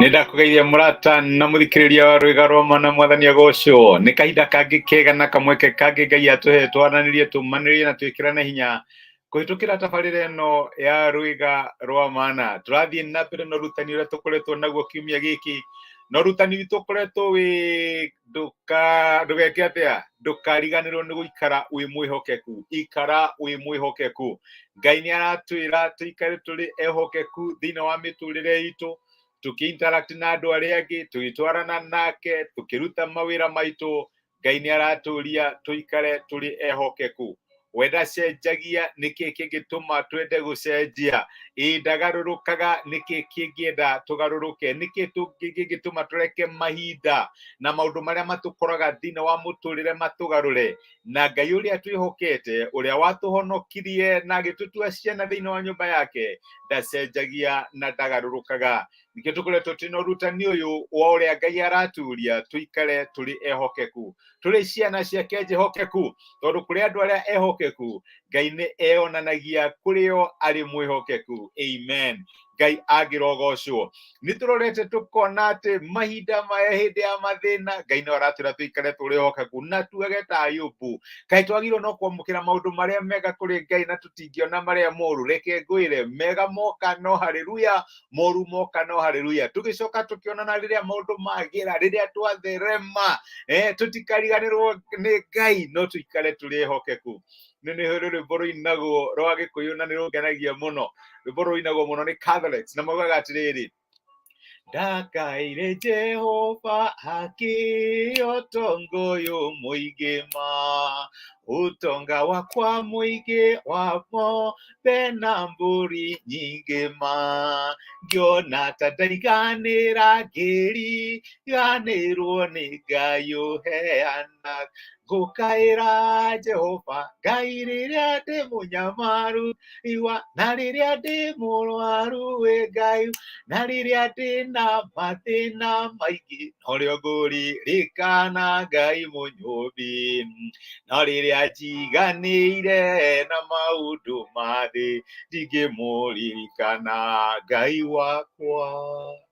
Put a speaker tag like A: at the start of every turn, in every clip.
A: Nĩ ndakũgeithia mũrata na mũthikĩrĩria wa rwĩga rwa mana, Mwathani agocwo. Nĩ kahinda kangĩ kega na kamweke kangĩ Ngai atũhe twaranĩrie, tũmanĩrie na twĩkĩrane hinya kũhĩtũkĩra tabarĩra ĩno ya rwĩga rwa mana. Tũrathiĩ na mbere na ũrutani ũrĩa tũkoretwo naguo kiumia gĩkĩ, na ũrutani witũ ũkoretwo wĩ ndũka ndũgeke atĩa, ndũkariganĩrwo nĩ gũikara wĩ mwĩhokeku. Ikara wĩ mwĩhokeku. Ngai nĩ aratwĩra tũikare tũrĩ ehokeku thĩinĩ wa mĩtũrĩre itũ, tũkĩ-interact na andũ arĩa angĩ, tũgĩtwarana nake, tũkĩruta mawĩra maitũ. Ngai nĩ aratũria tũikare tũrĩ ehokeku. We ndacenjagia, nĩkĩ kĩngĩtũma twende gũcenjia? Ĩ ndagarũrũkaga, nĩkĩ kĩngĩenda tũgarũrũke? Nĩkĩ kĩngĩtũma tũreke mahinda na maũndũ marĩa matũkoraga thĩinĩ wa mũtũrĩre matũgarũre? Na Ngai ũrĩa twĩhokete, ũrĩa watũhonokirie na agĩtũtua ciana thĩinĩ wa nyũmba yake, ndacenjagia na ndagarũrũkaga. Nĩkĩo tũkoretwo twĩna ũrutani ũyũ wa ũrĩa Ngai araturia tũikare tũrĩ ehokeku, tũrĩ ciana ciake njĩhokeku, tondũ kũrĩ andũ arĩa ehokeku Ngai nĩ eyonanagia kũrĩ o arĩ mwĩhokeku. Amen. Ngai angĩrogocwo. Nĩ tũrorete tũkona atĩ mahinda maya, hĩndĩ ya mathĩna, Ngai no aratwĩra tũikare tũrĩ ehokeku na tuage ta Ayubu. Kaĩ twagĩrĩirwo no kwamũkĩra maũndũ marĩa mega kũrĩ Ngai na tũtingĩona marĩa moru? Reke ngwĩre, mega moka no haleluya, moru moka no haleluya. Tũgĩcoka tũkĩonana rĩrĩa maũndũ magĩra, rĩrĩa twatherema, tũtikariganĩrwo nĩ Ngai, no tũikare tũrĩ ehokeku. Nĩ rwĩmbo rũinagwo rwa Gĩkũyũ na nĩ rũngenagia mũno. Rwĩmbo rũinagwo mũno nĩ Catholics na maugaga atĩrĩrĩ: Ndakaire Jehova akĩũtonga ũyũ mũingĩ ma, ũtonga wakwa mũingĩ wa ng'ombe na mbũri nyingĩ ma, ngĩona ta ndaiganĩra ngĩriganĩrwo nĩ Ngai ũheana. Ngũkaĩra Jehova Ngai rĩrĩa ndĩ mũnyamaru iwa, na rĩrĩa ndĩ mũrwaru wĩ Ngai, na rĩrĩa ndĩ na mathĩna maingĩ, norĩo ngũririkana Ngai mũnyũmbi. No rĩrĩa njiganĩire na maũndũ ma thĩ, ndingĩmũririkana Ngai wakwa.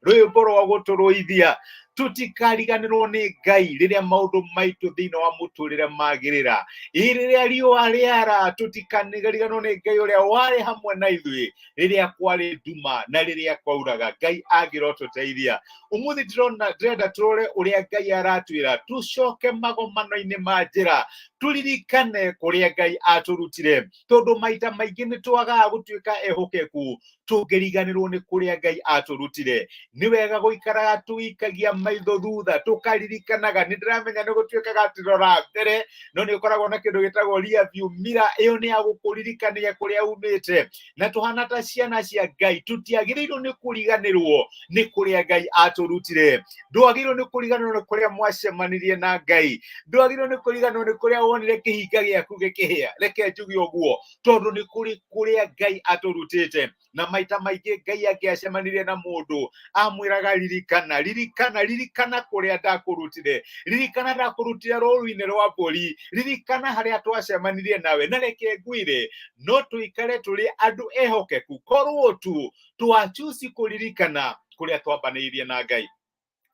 A: Rwĩmbo rwa gũtũrũithia tũtikariganĩrwo nĩ Ngai rĩrĩa maũndũ maitũ thĩinĩ wa mũtũrĩre magĩrĩra. Ĩ rĩrĩa riũa rĩara, tũtikariganĩrwo nĩ Ngai ũrĩa warĩ hamwe na ithuĩ rĩrĩa kwarĩ nduma na rĩrĩa kwauraga. Ngai angĩrotũteithia. Ũmũthĩ ndĩrona ndĩrenda tũrore ũrĩa Ngai aratwĩra tũcoke magomano-inĩ ma njĩra, tũririkane kũrĩa Ngai atũrutire, tondũ maita maingĩ nĩ twagaga gũtuĩka ehokeku tũngĩriganĩrwo nĩ kũrĩa Ngai atũrutire. Nĩ wega gũikaraga tũikagia maitho thutha, tũkaririkanaga. Nĩ ndĩramenya nĩ gũtuĩkaga atĩ rora mbere, no nĩ ũkoragwo na kĩndũ gĩtagwo rear view mirror. Ĩyo nĩ ya gũkũririkania kũrĩa umĩte. Na tũhana ta ciana cia Ngai, tũtiagĩrĩirwo nĩ kũriganĩrwo nĩ kũrĩa Ngai atũrutire. Ndwagĩrĩirwo nĩ kũriganĩrwo nĩ kũrĩa mwacemanirie na Ngai. Ndwagĩrĩirwo nĩ kũriganĩrwo nĩ kũrĩa wonire kĩhinga gĩaku gĩkĩhĩa. Reke njuge ũguo, tondũ nĩ kũrĩ kũrĩa Ngai atũrutĩte. Na maita maingĩ Ngai angĩacemanirie na mũndũ, amwĩraga, "Ririkana, ririkana, ririkana kũrĩa ndakũrutire. Ririkana ndakũrutire rũru-inĩ rwa mbũri. Ririkana harĩa twacemanirie nawe." Na reke ngwĩre, no tũikare tũrĩ andũ ehokeku korwo tu twachusi kũririkana kũrĩa twambanĩirie na Ngai.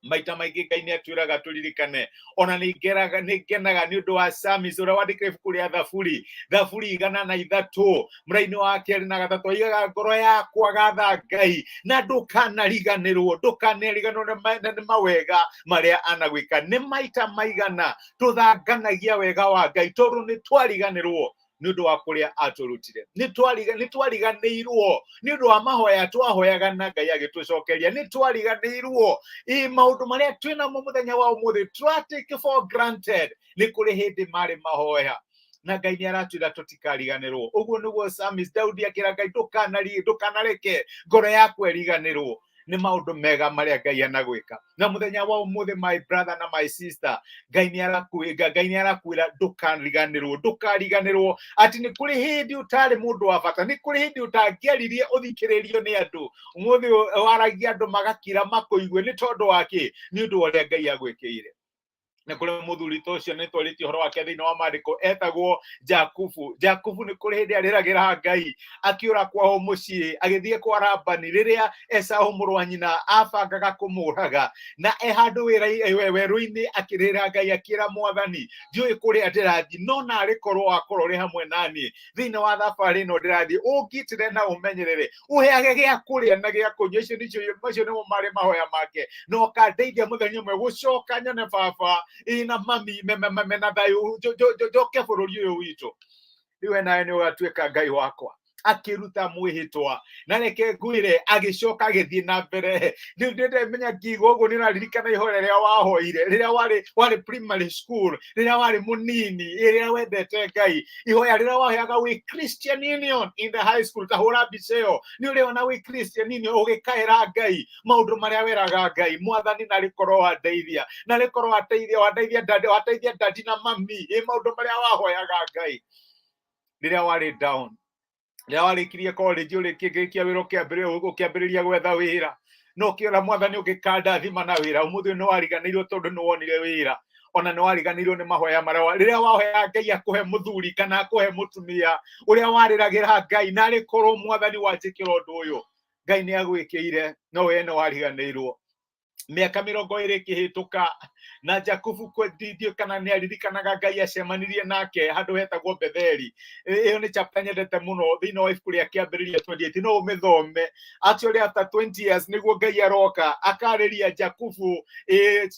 A: Maita maingĩ Ngai nĩ atwĩraga tũririkane. Ona nĩ ngenaga nĩ ũndũ wa Psalmist ũrĩa wandĩkire ibuku rĩa Thaburi, Thaburi 103 mũraini wa kerĩ na gatatũ, aigaga, "Ngoro yakwa gatha Ngai na ndũkanariganĩrwo, ndũkanariganĩrwo nĩ mawega marĩa anagwĩka." Nĩ maita maigana tũthanganagia wega wa Ngai tondũ nĩ twariganĩrwo nĩ ũndũ wa kũrĩa atũrutire? Nĩ twariganĩirwo nĩ ũndũ wa mahoya twahoyaga na Ngai agĩtũcokeria? Nĩ twariganĩirwo ĩ maũndũ marĩa twĩnamo mũthenya wa ũmũthĩ twa take for granted? Nĩ kũrĩ hĩndĩ marĩ mahoya, na Ngai nĩ aratwĩra tũtikariganĩrwo. Ũguo nĩguo Psalmist Daudi akĩra Ngai, "Ndũkanareke ngoro yakwa ĩriganĩrwo nĩ maũndũ mega marĩa Ngai anagwĩka." Na mũthenya wa ũmũthĩ, my brother na my sister, Ngai nĩ arakwĩra, Ngai nĩ arakwĩra ndũkariganĩrwo, ndũkariganĩrwo atĩ nĩ kũrĩ hĩndĩ ũtarĩ mũndũ wa bata, nĩ kũrĩ hĩndĩ ũtangĩaririe ũthikĩrĩrio nĩ andũ. Ũmũthĩ waragia andũ magakira makũigue. Nĩ tondũ wa kĩ? Nĩ ũndũ wa ũrĩa Ngai agwĩkĩire. Nĩ kũrĩ mũthuri ta ũcio, nĩ twarĩtie ũhoro wake thĩinĩ wa maandĩko, etagwo Jakubu. Jakubu nĩ kũrĩ hĩndĩ arĩragĩra Ngai akĩũra kwao mũciĩ agĩthiĩ kwa Labani rĩrĩa Esau mũrũ wa nyina abangaga kũmũraga, na e handũ werũ-inĩ akĩrĩra Ngai akĩra Mwathani, ndiũĩ kũrĩa ndĩrathiĩ, no narĩ korwo wakorwo ũrĩ hamwe naniĩ thĩinĩ wa thabarĩ ĩno ndĩrathiĩ, ũngitĩre na ũmenyerere, ũheage gĩa kũrĩa na gĩa kũnyua. Icio nĩcio, macio nĩmo marĩ mahoya make, na ũkandeithia mũthenya ũmwe gũcoka nyone baba ĩ na mami mena thayũ, njoke bũrũri ũyũ witũ. Rĩu we nawe nĩ ũgatuĩka Ngai wakwa. Akĩruta mwĩhĩtwa, na reke ngwĩre, agĩcoka agĩthiĩ na mbere. Rĩu ndĩndemenya ngiuga ũguo, nĩ ũraririkana ihoya rĩrĩa wahoire rĩrĩa warĩ primary school, rĩrĩa warĩ mũnini, rĩrĩa wendete Ngai, ihoya rĩrĩa wahoyaga wĩ Christian Union in the high school. Ta hũra mbica ĩyo, nĩ ũrĩona wĩ Christian Union ũgĩkaĩra Ngai maũndũ marĩa weraga Ngai: Mwathani, narĩ korwo wandeithia, narĩ korwo wateithia, wandeithia daddy, wateithia daddy na mami. Ĩ maũndũ marĩa wahoyaga Ngai rĩrĩa warĩ down, rĩrĩa warĩkirie college, ũrĩkĩrĩkia wĩra, ũkĩambĩrĩria gwetha wĩra, no ũkĩona Mwathani ũgĩkandathima na wĩra. Ũmũthĩ nĩ wariganĩirwo tondũ nĩ wonire wĩra, ona nĩ wariganĩirwo nĩ mahoya marĩa rĩrĩa wahoya Ngai akũhe mũthuri kana akũhe mũtumia, ũrĩa warĩragĩra Ngai, narĩ korwo Mwathani wanjĩkĩra ũndũ ũyũ. Ngai nĩ agwĩkĩire, no we nĩ wariganĩirwo. Mĩaka 20 ĩkĩhĩtũka na Jakubu ndiũ kana nĩ aririkanaga Ngai acemanirie nake handũ hetagwo Betheli. Ĩyo nĩ chapter nyendete mũno thĩinĩ wa ibuku rĩa Kĩambĩrĩria 28, no ũmĩthome. Actually, after 20 years nĩguo Ngai aroka akarĩria Jakubu.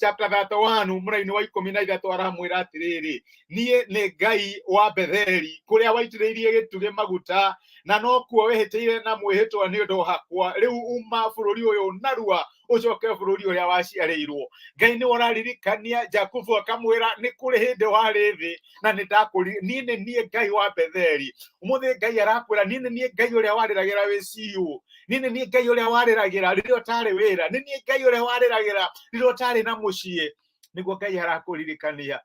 A: Chapter 31 mũraini wa 13 aramwĩra atĩrĩrĩ, "Niĩ nĩ Ngai wa Betheli kũrĩa waitĩrĩirie gĩtugĩ maguta, na nokuo wĩhĩtĩire na mwĩhĩtwa nĩ ũndũ wakwa. Rĩu uma bũrũri ũyũ narua, ũcoke bũrũri ũrĩa waciarĩirwo." Ngai nĩ ũraririkania Jakubu akamwĩra, nĩ kũrĩ hĩndĩ warĩ thĩ na nĩ ndakũri, niĩ nĩ niĩ Ngai wa Betheli. Ũmũthĩ Ngai arakwĩra, niĩ nĩ niĩ Ngai ũrĩa warĩragĩra wĩ CU, niĩ nĩ niĩ Ngai ũrĩa warĩragĩra rĩrĩa ũtarĩ wĩra, nĩ niĩ Ngai ũrĩa warĩragĩra rĩrĩa ũtarĩ na mũciĩ. Nĩguo Ngai arakũririkania,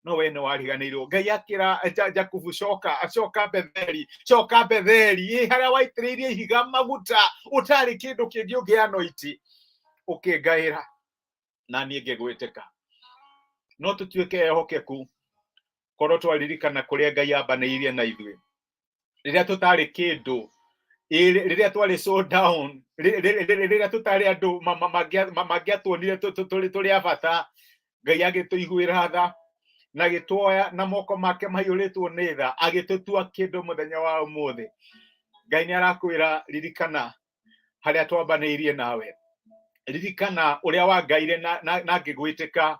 A: no we nĩ wariganĩirwo. Ngai akĩra Jakubu, coka, coka Betheli, coka Betheli ĩ harĩa waitĩrĩirie ihiga maguta, ũtarĩ kĩndũ kĩngĩ ũngĩanoiti, ũkĩngaĩra na niĩ ngĩgwĩtĩka. No tũtuĩke ehokeku korwo twaririkana kũrĩa Ngai ambanĩirie na ithuĩ rĩrĩa tũtarĩ kĩndũ, rĩrĩa twarĩ so down, rĩrĩa tũtarĩ andũ mangĩatuonire tũrĩ a bata. Ngai agĩtũiguĩra tha na agĩtuoya na moko make maiyũrĩtwo nĩ tha, agĩtũtua kĩndũ mũthenya wa ũmũthĩ. Ngai nĩ arakwĩra, ririkana harĩa twambanĩirie nawe, ririkana ũrĩa wangaire na ngĩgwĩtĩka,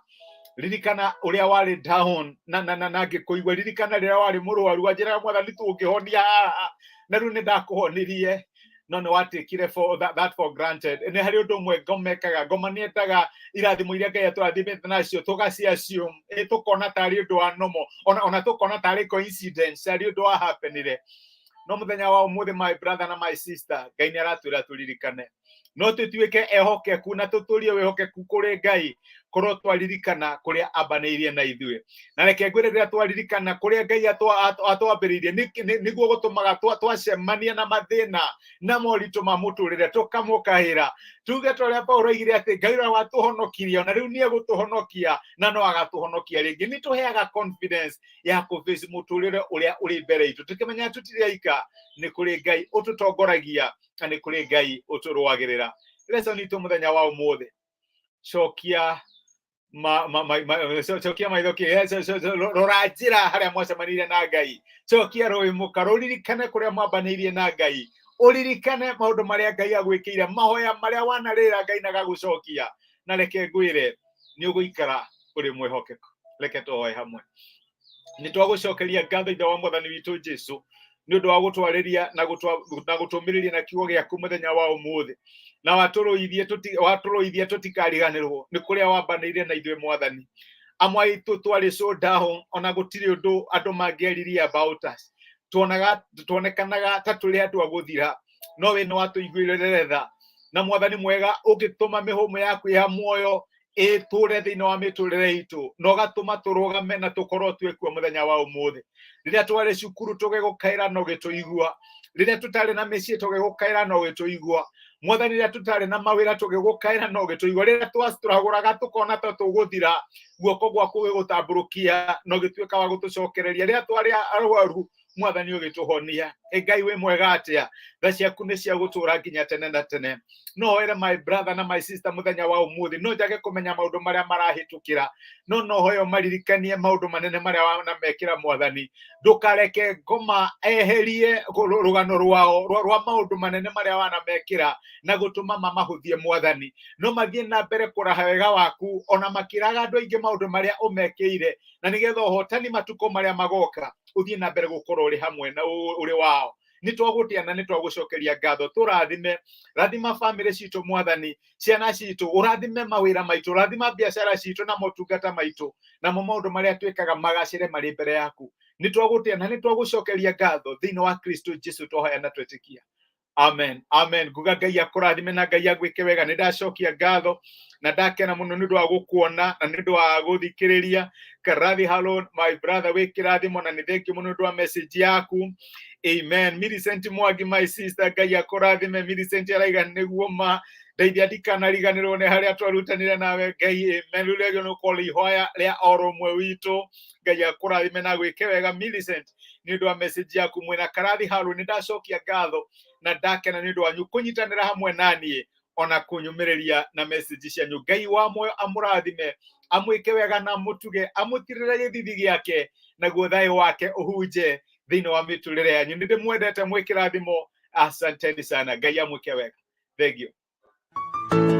A: ririkana ũrĩa warĩ down na ngĩkũigua, ririkana rĩrĩa warĩ mũrwaru wanjĩraga, 'Mwathani, tũngĩhonia haha,' na rĩu nĩ ndakũhonirie, no nĩ watikire for that for granted. Nĩ harĩ ũndũ ũmwe ngomekaga, ngoma nĩ endaga irathimo iria Ngai atũrathimĩte nacio tũgaci assume, tũkona tarĩ ũndũ wa normal, ona tũkona tarĩ coincidence, tarĩ ũndũ wa happenire. No mũthenya wa ũmũthĩ, my brother na my sister, Ngai nĩ aratwĩra tũririkane. No tũtuĩke ehokeku na tũtũrie wĩhokeku kũrĩ Ngai korwo twaririkana kũrĩa ambanĩirie na ithuĩ. Na reke ngwĩre, rĩrĩa twaririkana kũrĩa Ngai atwambĩrĩirie, nĩguo gũtũmaga twacemania na mathĩna na moritũ ma mũtũrĩre tũkamũkaĩra, tuge ta ũrĩa Paulo oigire atĩ Ngai ũrĩa watũhonokirie ona rĩu nĩ egũtũhonokia na no agatũhonokia rĩngĩ. Nĩ tũheaga confidence ya kũface mũtũrĩre ũrĩa ũrĩ mbere itũ, tũkĩmenya tũtirĩ aika, nĩ kũrĩ Ngai ũtũtongoragia na nĩ kũrĩ Ngai ũtũrũagĩrĩra. Lesson itũ mũthenya wa ũmũthĩ, cokia ma, ma, ma, ma, cokia maitho rora njĩra harĩa mwacemanirie na Ngai, cokia rũĩ mũka rũririkane kũrĩa mwambanĩirie na Ngai, ũririkane maũndũ marĩa Ngai agwĩkĩire, mahoya marĩa wanarĩra Ngai na gagũcokia. Na reke ngwĩre, nĩ ũgũikara ũrĩ mwĩhokeku. Reke tũhoe hamwe. Nĩ twagũcokeria ngatho, Ithe wa Mwathani witũ Jesu, nĩ ũndũ wa gũtwarĩria na gũtũmĩrĩria na kiugo gĩaku mũthenya wa ũmũthĩ, na watũrũithie tũtikariganĩrwo nĩ kũrĩa wambanĩire na ithuĩ. Mwathani, amwe aitũ twarĩ so down, ona gũtirĩ ũndũ andũ mangĩaririe about us, tuonaga tuonekanaga ta tũrĩ andũ a gũthira, no we nĩ watũiguĩrĩre tha, na Mwathani mwega, ũgĩtũma mĩhũmũ yaku ya muoyo ĩtũre thĩinĩ wa mĩtũrĩre itũ na ũgatũma tũrũgame na tũkorwo twĩkuo mũthenya wa ũmũthĩ. Rĩrĩa twarĩ cukuru tũgĩgũkaĩra na ũgĩtũigua, rĩrĩa tũtarĩ na mĩciĩ tũgĩgũkaĩra na ũgĩtũigua. Mwathani, rĩrĩa tũtarĩ na mawĩra tũgĩgũkaĩra na ũgĩtũigua, rĩrĩa twacitũragũraga tũkona ta tũgũthira, guoko gwaku gũgĩgũtambũrũkia na ũgĩtuĩka wa gũtũcokereria. Rĩrĩa twarĩ arwaru, Mwathani, ũgĩtũhonia. Ĩ Ngai wĩ mwega atĩa, tha ciaku nĩ cia gũtũra nginya tene na tene. No hoere my brother na my sister mũthenya wa ũmũthĩ, no njage kũmenya maũndũ marĩa marahĩtũkĩra, no no hoyo maririkanie maũndũ manene marĩa wanamekĩra. Mwathani, ndũkareke ngoma eherie rũgano rwao rwa maũndũ manene marĩa wanamekĩra na gũtũma mamahũthie. Mwathani, no mathiĩ na mbere kũraha wega waku ona makĩraga andũ aingĩ maũndũ marĩa ũmekĩire, na nĩgetha ũhotani matukũ marĩa magoka ũthiĩ na mbere gũkorwo ũrĩ hamwe na ũrĩ wao. Nĩ twagũtĩa na nĩ twagũcokeria ngatho. Tũrathime, rathima bamĩrĩ citũ, Mwathani, ciana citũ, ũrathime mawĩra maitũ, rathima biacara citũ na motungata maitũ, namo maũndũ marĩa twĩkaga magacĩre marĩ mbere yaku. Nĩ twagũtĩa na nĩ twagũcokeria ngatho. Thĩinĩ wa Kristo Jesu twahoya na twetĩkia, amen, amen. Nguga Ngai akũrathime na Ngai agwĩke wega. Nĩ ndacokia ngatho na ndakena mũno nĩ ũndũ wa gũkuona na nĩ ũndũ wa gũthikĩrĩria. Karathi halo, my brother, wĩ kĩrathimo na nĩ thengiũ mũno nĩ ũndũ wa message yaku. Amen. Millicent Mwangi, my sister, Ngai akũrathime. Millicent araiga nĩguo ma ndeithia ndikanariganĩrwo nĩ harĩa twarutanire nawe, Ngai. Amen. Rĩu rĩagĩrĩirwo nĩ gũkorwo ihoya rĩa o rũmwe witũ. Ngai akũrathime na gwĩke wega, Millicent, nĩ ũndũ wa message yaku. Mwĩna Karathi haru, nĩ ndacokia ngatho na ndakena nĩ ũndũ wanyu kũnyitanĩra hamwe na niĩ ona kũnyũmĩrĩria na message cianyu. Ngai wa muoyo amũrathime, amwĩke wega na amũtuge, amũtirĩre gĩthithi gĩake, naguo thayũ wake ũhunje thĩinĩ wa mĩtũrĩre yanyu. Nĩ ndĩmwendete, mwĩ kĩrathimo. Asanteni sana, Ngai amwĩke wega. Thank you.